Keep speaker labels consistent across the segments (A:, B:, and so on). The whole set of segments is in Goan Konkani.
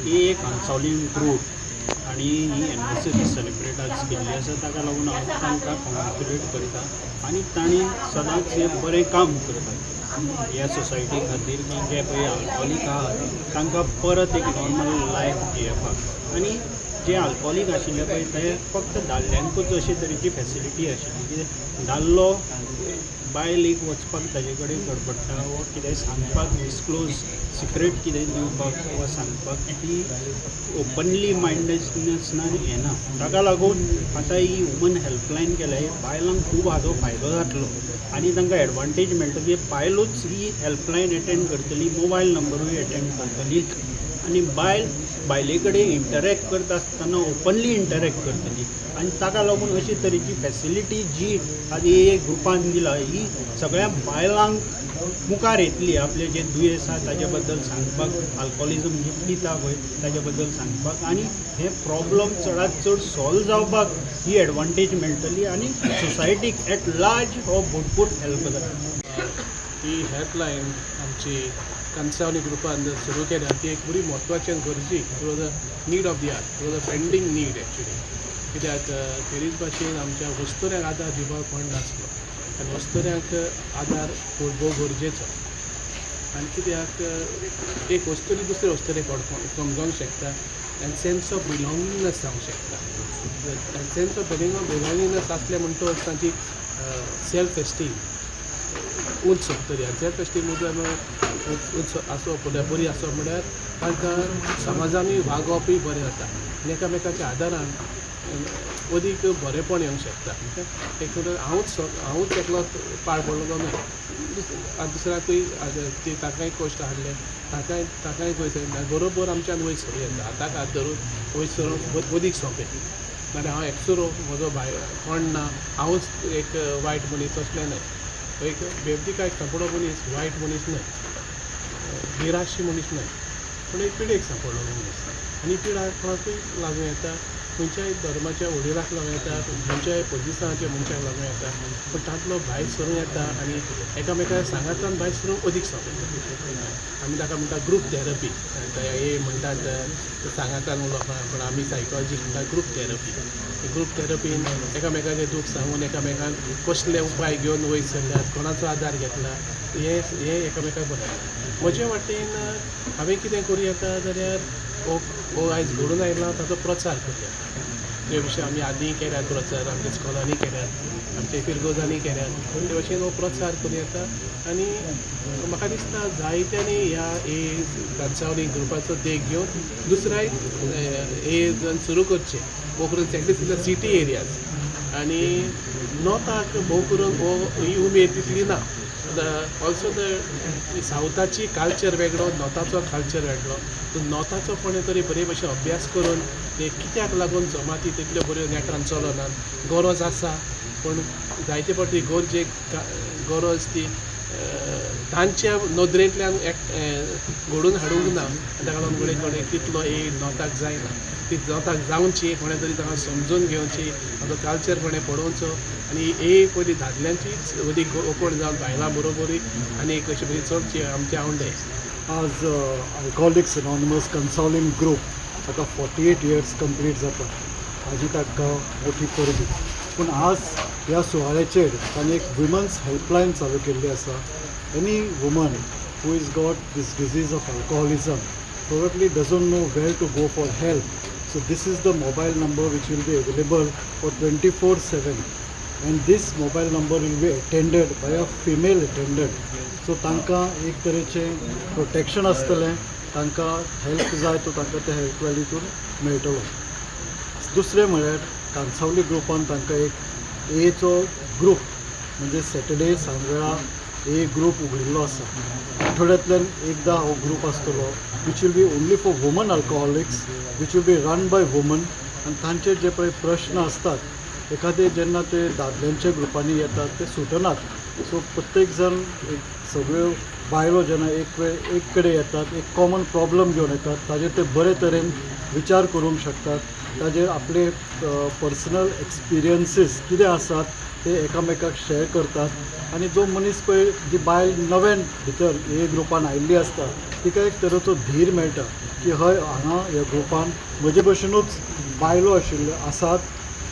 A: ही एक कांसावलीम ग्रूप आनी ही एनिवर्सरी सेलिब्रेट आज केल्ली आसा. ताका लागून हांव तांकां कॉंग्रेच्युलेट करता आनी तांणी सदांच हें बरें काम करतात ह्या सोसायटी खातीर की जे पळय आल्कोहोलीक आहात तांकां परत एक नॉर्मल लायफ जियेवपाक. आनी जे आल्कोहोलीक आशिल्ले पळय ते फक्त दादल्यांकूच अशे तरेची फेसिलिटी आशिल्ली की दादलो बायल एक वचपाक ताजे कडेन गडबडटा वा कितेंय सांगपाक, डिस्क्लोज सिक्रेट कितें दिवपाक वा सांगपाक ती ओपनली मायंडेडनेस ना येना. ताका लागून आतां ही वुमन हेल्पलायन केल्या. ही बायलांक खूब हाजो फायदो जातलो आनी तांकां एडवांटेज मेळटली की बायलूच ही हेल्पलायन एटेंड करतली, मोबायल नंबरूय एटेंड करतली आनी बायल बायले कडेन इंटरॅक्ट करता आसतना ओपनली इंटरॅक्ट करतली. आनी ताका लागून अशे तरेची फेसिलिटी जी आज ए ग्रुपान दिला ही सगळ्या बायलांक मुखार येतली, आपलें जें दुयेंस आसा ताजे बद्दल सांगपाक, अल्कोहोलिजम जें पिता पळय ताजे बद्दल सांगपाक आनी हे प्रॉब्लम चडांत चड सॉल्व जावपाक ही एडवांटेज मेळटली आनी सोसायटीक एट लार्ज हो भरपूर हेल्प जातलो.
B: ही हेल्पलायन आमची कांसावली ग्रुपान सुरू केल्या ती एक बरी म्हत्वाची आनी गरजेची. It was a need of the hour, it was a pending need actually. कित्याक खेरीज भाशेन आमच्या वस्तुऱ्यांक आदार दिवपाक कोण नासलो आनी वस्तुऱ्यांक आदार भोव गरजेचो. आनी कित्याक एक वस्तुरी दुसरे वस्तुरेक समजोंक शकता आनी सेन्स ऑफ बिलोंगिंगनेस जावंक शकता. आनी सेन्स ऑफ बिलोंगिंगनेस आसलें म्हणटकच तांची सेल्फ एस्टीम उंच सोंपतली. आनी सेल्फ एस्टीम उंच उंच आसप म्हणल्यार, बरी आसप म्हणल्यार तांकां समाजानूय वागोवपूय बरें जाता आनी एकामेकाच्या आदारान अदीक बरेंपण येवंक शकता. एक हांवूच हांवूच एकलो पाड पडलो न्हय, दुसऱ्याकूय ती ताकाय कश्ट हाडले, ताकाय ताकाय वयर सरना बरोबर आमच्यान वयर सरूं येता. हाताक हात धरून वयर सरूंक अदीक सोंपें. नाल्यार हांव एकसुरो, म्हजो भाय कोण ना, हांवूच एक वायट मनीस असलें न्हय. एक बेबदीकाय सांपडलो मनीस वायट मनीस न्हय, निराशी मनीस न्हय, पूण एक पिडेक सांपडलो मनीस. आनी पिडा कोणाकूय लागूं येता, खंयच्याय धर्माच्या वडिलाक लागूं येता, खंयच्याय पोजिशनाच्या मनशाक लागूं येता, पूण तांतलो भायर सरूं येता आनी एकामेका सांगातान भायर सरूंक अदीक सोंपें. आमी ताका म्हणटा ग्रूप थेरपी. हे म्हणटात सांगातान उलोवप, पूण आमी सायकोलॉजी म्हणटा ग्रूप थेरपी. ग्रूप थेरपीन एकामेकाचें दूख सांगून एकामेकान कसले उपाय घेवन वयर सरल्यात, कोणाचो आदार घेतला, हें हें एकामेकाक बरें. म्हजे वाटेन हांवें कितें करूं येता जाल्यार हो हो आयज घडून आयला ताचो प्रचार करूं येता. ते भशेन आमी आदीं केल्यात प्रचार, आमच्या स्कॉलांनी केल्यात, आमच्या फिरगोजांनी केल्यात. ते भशेन हो प्रचार करूं येता. आनी म्हाका दिसता जायत्यांनी ह्या ए कांसावली ग्रुपाचो देख घेवन दुसऱ्याय ए जण सुरू करचें, भोव करून at least in the city areas. आनी नॉर्थाक भोव करून हो ही उमेद तितली ना. ऑल्सो the सावथाची कल्चर वेगळो, नॉर्थाचो कल्चर वेगळो. सो नॉर्थाचो कोणें तरी बरे भशेन अभ्यास करून ते कित्याक लागून जमाती तितल्यो बऱ्यो नेटान चलनात. गरज आसा, पूण जायते फावटी गरजेक गरज ती तांच्या नदरेंतल्यान एक घडोवन हाडूंक ना आनी ताका लागून घडये कोणें तितलो एड नॉर्थाक जायना. ती नॉर्थाक जावची, कोणें तरी तांकां समजून घेवची, ताचो कल्चर कोणें पळोवचो आनी एक पयलीं दादल्यांचीच अदीक ओपन जावन बायलां बरोबरूय आनी एक अशी बरी चलची आमचे आवंडे.
C: आज अल्कोहोलिक्स एनॉनिमस कन्सॉलिंग ग्रूप ताका 48 इयर्स कंप्लीट जाता. हाजी ताका मोठी परबी. पूण आज ह्या सुवाळ्याचेर तांणी एक वुमन्स हेल्पलायन चालू केल्ली आसा. Any woman who is got this disease of alcoholism probably doesn't know where to go for help. So this is the mobile number which will be available for 24/7 and this mobile number will be attended by a female attendant. So तांकां एक तरेचें प्रोटेक्शन आसतलें. तांकां हेल्प जाय तो तांकां त्या हेल्पलायनीतून मेळटलो. दुसरें म्हळ्यार कांसावली ग्रुपान तांकां एक एचो ग्रूप, म्हणजे सॅटर्डे सांजवेळा एक ग्रूप उगडिल्लो आसा. आठवड्यांतल्यान एकदां हो ग्रूप आसतलो, which will be only for women alcoholics, which will be run by women. आनी तांचे जे पळय प्रश्न आसतात एखादे, जेन्ना ते दादल्यांच्या ग्रुपांनी येतात ते सुटनात. सो प्रत्येक जाण एक सगळ्यो बायलो जेन्ना एक वेळ एक कडेन येतात, एक कॉमन प्रॉब्लम घेवन येतात, ताजेर ते बरे तरेन विचार करूंक शकतात. ताजेर आपले पर्सनल एक्सपिरियन्सीस कितें आसात ते एकामेकाक शेअर करतात. आनी जो मनीस पळय, जी बायल नव्यान भितर हे ग्रुपान आयिल्ली आसता, तिका एक तरेचो धीर मेळटा. की हय, हांगा ह्या ग्रुपान म्हजे भशेनूच बायलो आशिल्ल्यो आसात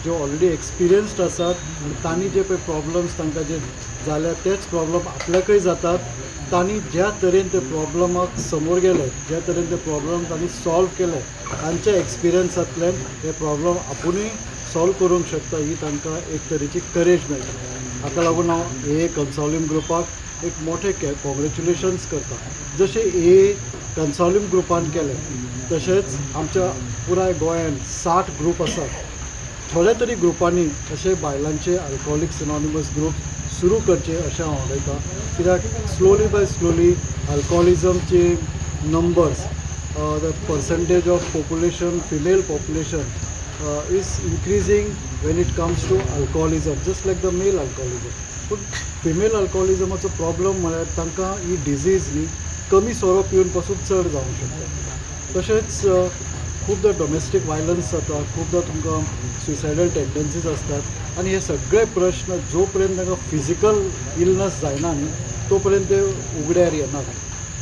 C: ज्यो ऑलरेडी एक्सपिरियन्स्ड आसात आनी तांणी जे पळय प्रॉब्लम्स तांकां जे जाल्या तेच प्रॉब्लम आपल्याकय जातात. तांणी ज्या तरेन ते प्रॉब्लमाक समोर गेले, ज्या तरेन ते प्रॉब्लम तांणी सॉल्व केले, तांच्या एक्सपिरियन्सांतल्यान हे प्रॉब्लम आपुणूय सॉल्व करूंक शकता ही तांकां एक तरेची करेज मेळटा. हाका लागून हांव ए कन्सावलीम ग्रुपाक एक मोठें कॉंग्रेच्युलेशन्स करता. जशें ए कन्सावलीम ग्रुपान केलें तशेंच आमच्या पुराय गोंयांत 60 ग्रूप आसात. थोड्या तरी ग्रुपांनी अशे बायलांचे अल्कोहोलिक्स एनॉनिमस ग्रूप सुरू करचे अशें हांव उलयतां, कित्याक स्लोली बाय स्लोली अल्कोहोलिजमचे numbers, the percentage of population, female population is increasing when it comes to alcoholism, just like the male alcoholism. पूण फिमेल अल्कोहोलिजमाचो प्रॉब्लम म्हळ्यार तांकां ही डिजीज न्ही कमी सोरो पिवन पासून चड जावंक शकता. तशेंच खुबदां डोमेस्टीक वायलन्स जाता, खुबदां तुमकां सुसायडल टेंडन्सीज आसतात आनी हे सगळे प्रश्न जो पर्यंत तांकां फिजिकल इलनस जायना न्ही तो पर्यंत ते उगड्यार येनात.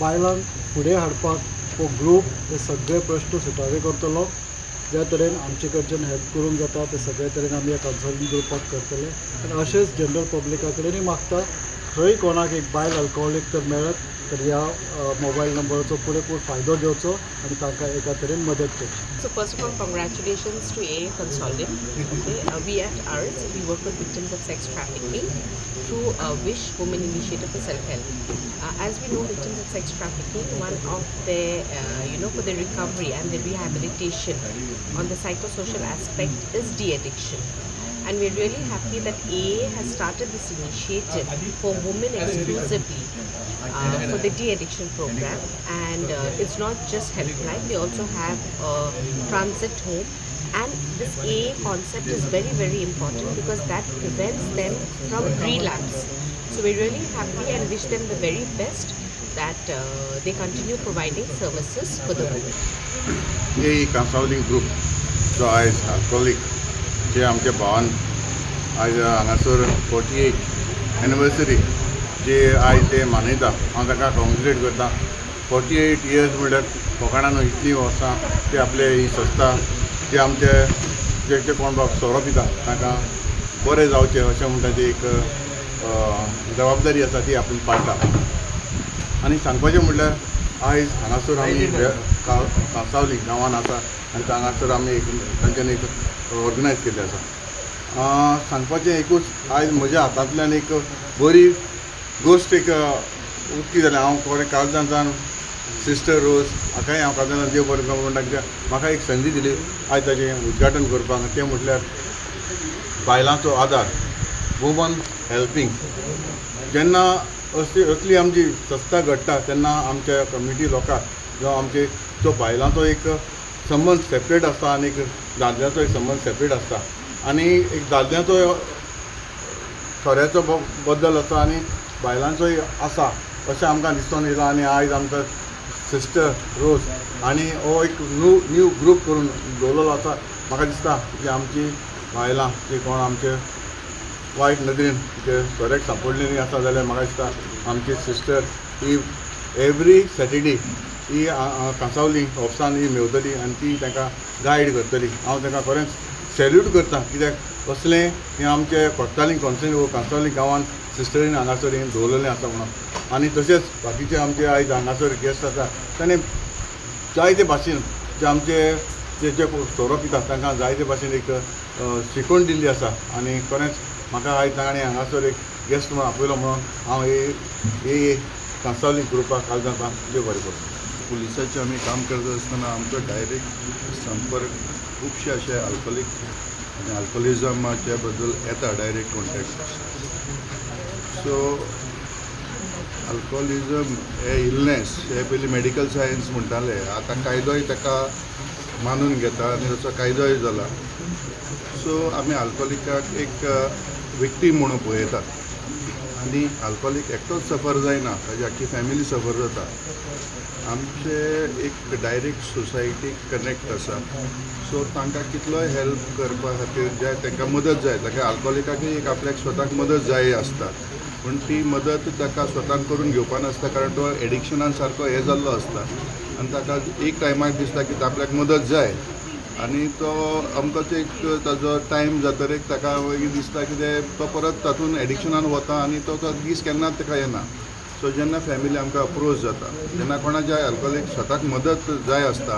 C: बायलांक फुडें हाडपाक हो ग्रूप हे सगळे प्रश्न सुटावे करतलो. ज्या तरेन आमचे कडच्यान हेल्प करूंक जाता ते सगळे तरेन आमी ह्या कन्सल्टींग ग्रुपाक करतले आनी अशेंच जनरल पब्लिका कडेनूय मागता, खंय कोणाक एक बायल अल्कोहोलीक तर मेळत तर ह्या मोबायल नंबराचो पुरेपूर फायदो घेवचो आनी तांकां एका तरेन मदत करची.
D: So first of all, congratulations to AA Cansaulim. Okay, we at ARTS, we work with victims of sex trafficking through WISH, Women Initiative for Self-Help. As we know, victims of sex trafficking, one of their, for their recovery and their rehabilitation on the psychosocial aspect is de-addiction. And we're really happy that AA has started this initiative for women exclusively for the de-addiction program. And it's not just helpline, they also have a transit home. And this AA concept is very, very important because that prevents them from relapse. So we're really happy and wish them the very best that they continue providing services for the women.
E: A Cansaulim group जो आयज अल्कोहोलीक जे आमच्या भावान आयज हांगासर 48 एनिवर्सरी जे आयज ते मनयता, हांव ताका कॉंग्रेच्युलेट करता. 48 इयर्स म्हणल्यार फकाणां न्हू. इतलीं वर्सां ते आपले ही संस्था जे आमचे जे जे कोण बाब सोरो पिता तांकां बरें जावचें अशें म्हणटा ती एक जबाबदारी आसा ती आपूण पाळटा. आनी सांगपाचें म्हणल्यार आयज हांगासर आमी कांसावली गांवान आसा आनी हांगासर आमी एक तांच्यानी एक ऑर्गनायज केल्लें आसा. सांगपाचें एकूच, आयज म्हज्या हातांतल्यान एक बरी गोश्ट एक उक्ती जाली. हांव कोणें काळजांतल्यान सिस्टर रोज हाकाय हांव काळजांतल्यान देव बरें करूं म्हणटा, कित्याक म्हाका एक संदी दिली आयज ताचें उद्घाटन करपाक. तें म्हटल्यार बायलांचो आदार, वुमन हेल्पींग. जेन्ना असली असली आमची संस्था घडटा तेन्ना आमच्या कम्युनिटी लोकांक जावं आमचे जो बायलांचो एक संबंद सेपरेट आसता आनी एक दादल्याचो एक संबंद सेपरेट आसता आनी एक दादल्याचो सोऱ्याचो बद्दल आसता आनी बायलांचोय आसा अशें आमकां दिसून येयलां. आनी आयज आमचो सिस्टर रोज आनी हो एक न्यू न्यू ग्रूप करून दवरलेलो आसा. म्हाका दिसता की आमची बायलां जी कोण आमचे वायट नदरेन ते सोऱ्याक सांपडलेली आसा जाल्यार म्हाका दिसता आमची सिस्टर ही एवरी सॅटर्डे ही कांसावली ऑफिसान ही मेवतली आनी ती तांकां गायड करतली. हांव तांकां खरेंच सॅल्यूट करता, कित्याक असलें हें आमचे कोट्टाली कॉन्स्टिट्युएन्सी कांसावली गांवान सिस्टरीन हांगासर हें दवरलेलें आसा म्हणून. आनी तशेंच बाकीचे आमचे आयज हांगासर गेस्ट आसा ताणें जायते भाशेन जे आमचे जे जे सोरो पिता तांकां जायते भाशेन एक शिकवण दिल्ली आसा. आनी खरेंच म्हाका आयज ताणें हांगासर एक गेस्ट म्हणून आपयलो म्हणून हांव हे कांसावली ग्रुपाक काळजांत देव बरें करूं.
F: पुलिसाचें आमी काम करता आसतना आमचो डायरेक्ट संपर्क खुबशे अशे अल्कोहोलीक आनी अल्कोहोलिजमाच्या बद्दल येता डायरेक्ट कॉन्टेक्ट. सो अल्कोहोलिजम हे इलनेस हे पयलीं मेडिकल सायन्स म्हणटाले, आतां कायदोय ताका मानून घेता आनी ताचो कायदोय जाला. सो आमी अल्कोहोलिकाक एक विक्टीम म्हणून पळयतात आनी अल्कोहोलीक एकटोच सफर जायना, ताजी आख्खी फॅमिली सफर जाता. आमचे एक डायरेक्ट सोसायटीक कनेक्ट आसा, सो तांकां कितलोय हेल्प करपा खातीर जे तांकां मदत जाय, ताका अल्कोहोलिकाकय एक आपल्याक स्वताक मदत जाय आसता, पूण ती मदत ताका स्वतान करून घेवपा नासता, कारण तो एडिक्शनान सारको हें जाल्लो आसता. आनी ताका एक टायमार दिसता की आपल्याक मदत जाय आनी तो अमकोच एक ताजो टायम जातरीक ताका मागीर दिसता कितें, तो परत तातूंत एडिक्शनान वता आनी तो तो दीस केन्नाच ताका येना. सो जेन्ना फॅमिली आमकां अप्रोच जाता तेन्ना कोणाच्या अल्कोहोलीक स्वताक मदत जाय आसता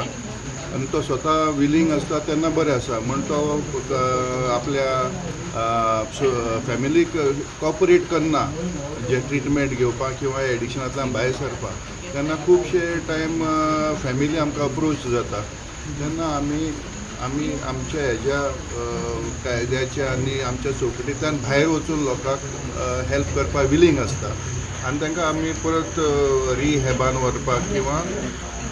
F: आनी तो स्वता विलींग आसता तेन्ना बरें आसा, म्हण तो आपल्या फॅमिलीक कॉपरेट करना जे ट्रिटमेंट घेवपाक किंवा एडिक्शनांतल्यान भायर सरपाक, तेन्ना खुबशे टायम फॅमिली आमकां अप्रोच जाता. तेन्ना आमी आमी आमच्या हेज्या कायद्याच्या आनी आमच्या चौकटींतल्यान भायर वचून लोकांक हेल्प करपाक विलींग आसता आनी तांकां आमी परत रिहॅबान व्हरपाक किंवा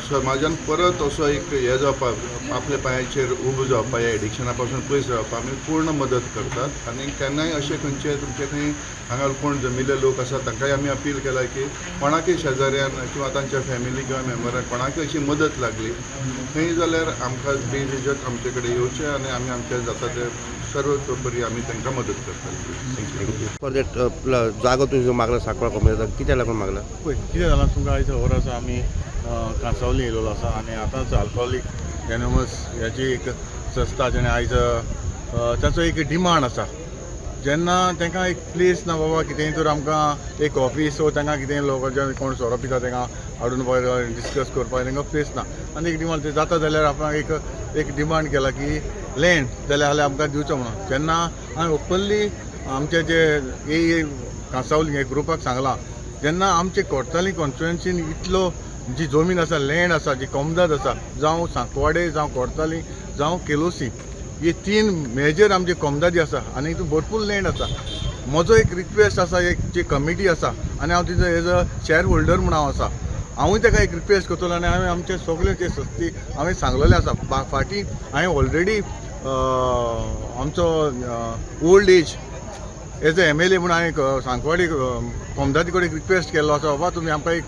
F: समाजान परत असो एक हें जावपाक, आपल्या पांयाचेर उबो जावपाक, ह्या एडिक्शना पासून पयस रावपाक आमी पूर्ण मदत करतात. आनी केन्नाय अशें खंयचे तुमचे खंय हांगा कोण जमिल्ले लोक आसा तांकांय आमी अपील केला की कोणाकय शेजाऱ्यान किंवा तांच्या फॅमिली किंवा मेंबराक कोणाकय अशी मदत लागली थंय जाल्यार आमकां बेझिजक आमचे कडेन येवचें आनी आमी आमच्या जाता ते सर्व परी आमी तांकां मदत करतले. Thank you.
G: For that जागो तुमी मागला सांकवाळ कॉमने, कित्याक लागून मागला?
E: पळय कितें जालां तुमकां आयज खबर आसा, आमी कांसावली येयलेलो आसा आनी आतांच अल्कोहोलीक एनोमस ह्याची एक संस्था जेणे आयज ताचो एक डिमांड आसा. जेन्ना तांकां एक प्लेस ना बाबा कितेंय तर आमकां एक ऑफीस वो तांकां कितेंय लोकांचे कोण सोरो पिता तांकां हाडून डिस्कस करपाक तांकां प्लेस ना आनी एक डिमांड ते जाता जाल्यार आपणाक एक एक डिमांड केला की लँड जाल्यार जाल्यार आमकां दिवचो म्हणून. जेन्ना हांवें ओपनली आमचे जे ए कांसावली हे ग्रुपाक सांगलां, जेन्ना आमचे कोर्ताली कॉन्स्टिट्युएन्सीन इतलो जी जमीन आसा, लँड आसा, जी कोमदाद आसा, जावं सांकवाडे, जावं कोर्ताली, जावं केलोसी, ही तीन मेजर आमची कोमदादी आसा आनी हितून भरपूर लँड आसा. म्हजो एक रिक्वेस्ट आसा, एक जी कमिटी आसा आनी हांव तिजो एज अ शेअर होल्डर म्हूण हांव आसा, हांवूय ताका एक रिक्वेस्ट करतलो आनी हांवें आमचे सगळे जे सस्ती हांवें सांगलेलें आसा. फाटीं हांवें ऑलरेडी आमचो old age as a MLA म्हूण हांवें सांकवाडी कोमदादी कडेन रिक्वेस्ट केल्लो आसा, बाबा तुमी आमकां एक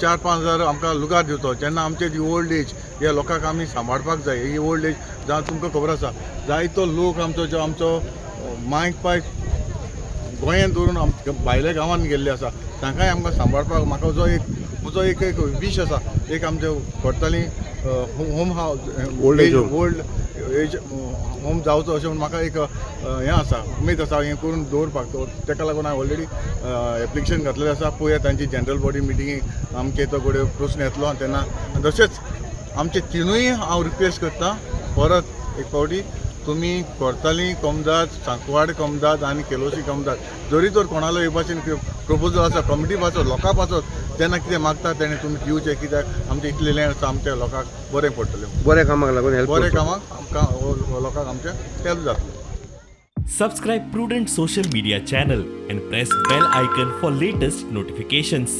E: 4-5 हजार आमकां लुगार दिवचो. जेन्ना आमचे जी ओल्ड एज ह्या लोकांक आमी सांबाळपाक जाय. ही ओल्ड एज जावं तुमकां खबर आसा, जायतो लोक आमचो जो आमचो मायक पाय गोंयांत दवरून भायल्या गांवांत गेल्ले आसा, तांकांय आमकां सांबाळपाक म्हाका जो एक म्हजो एक एक वीश आसा, एक आमचे Cortalim home house
G: old age home.
E: Old age home जावचो अशें म्हूण म्हाका एक हें आसा, उमेद आसा हें करून दवरपाक. ताका लागून हांवें ऑलरेडी एप्लिकेशन घातलेलें आसा. पळोवया तांची जनरल बॉडी मिटिंगेक आमचे तो कडेन प्रस्न येतलो आनी तेन्ना तशेंच आमचे तिनूय हांव रिक्वेस्ट करता परत एक फावटी तुमी कोर्ताली कोमदाद, सांकवाड कोमदाद आनी केलोसी कोमदाद जरी तर कोणालो हे भाशेन प्रपोजल आसा कमिटी पासत लोकां पासत जेन्ना कितें मागता तेणें तुमी दिवचें, कित्याक आमचें इतलें लँड आसा आमच्या लोकांक बरें पडटलें,
G: बऱ्या कामाक लागून हेल्प
E: बरें कामाक आमकां लोकांक आमच्या हेल्प जातलें.
H: Subscribe Prudent Social Media channel and press bell icon for latest notifications.